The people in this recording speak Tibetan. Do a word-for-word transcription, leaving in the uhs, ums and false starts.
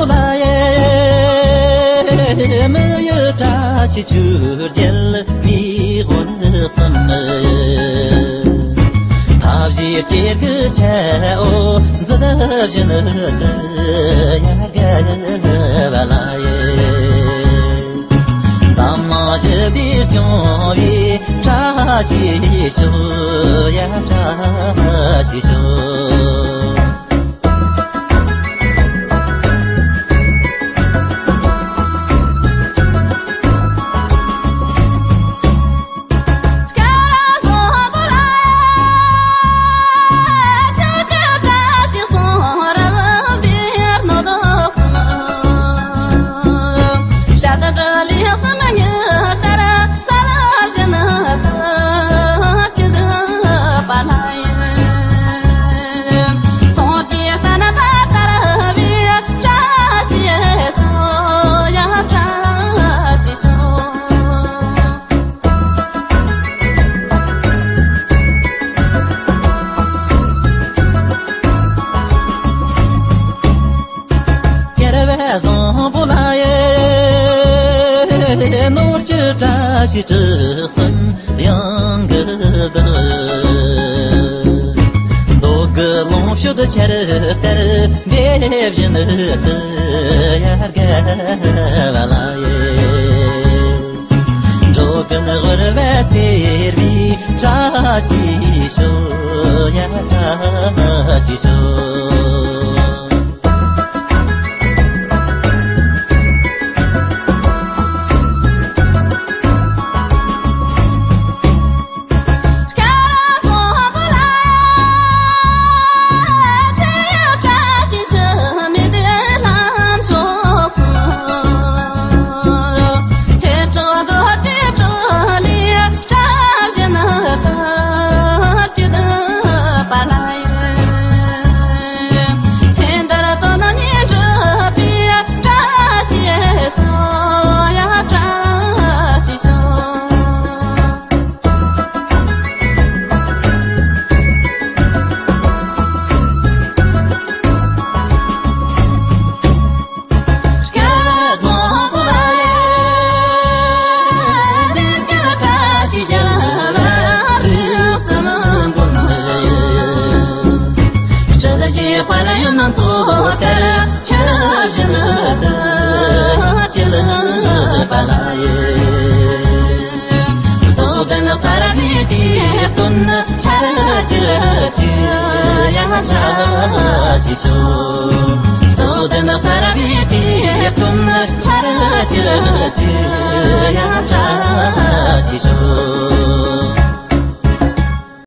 ལ་ཡེ། མི་ཡི་བཀྲ་ཤིས་ཆོས་རྒྱལ་མི་དབང་གསུམ། མཐའ་བཞིའི་སྐྱེ་དགུའི་ཆེ་འོ་མཛད་བཞིན་དུ་ཡར་རྒྱལ་བ་ལ་ཡེ། འཛམ་གླིང་ཞི་བདེ་སྐྱོང་བའི་བཀྲ་ཤིས་ཤོག་ཡ། བཀྲ་ཤིས་ཤོག་སྐལ་བ་བཟང་པོ་ལ་ཡེ། ནོར་གྱི་བཀྲ་ཤིས་གྲུ་གསུམ་ཡང་གི་བདག། མདོ་དགུ་ལོངས་སྤྱོད་ཆར་ལྟར་འབེབས་བཞིན་དུ་ཡར་རྒྱལ་བ་ལ་ཡེ། འགྲོ་ཀུན་དབུལ་བ་སེལ་བའི་བཀྲ་ཤིས་ཤོག་ཡ། བཀྲ་ཤིས་ཤོག་ཚོགས་འདུ་ནགས་གསར་པའི་དུས་སྟོན་ཆར་ཆུ་ཆུ་ཡང་བཀྲ་ཤིས་ཤོག་ཚོགས་འདུ་ནགས་གསར་པའི་དུས་སྟོན་ཆར་ཆུ་ཆུ་ཡང་བཀྲ་ཤིས་ཤོག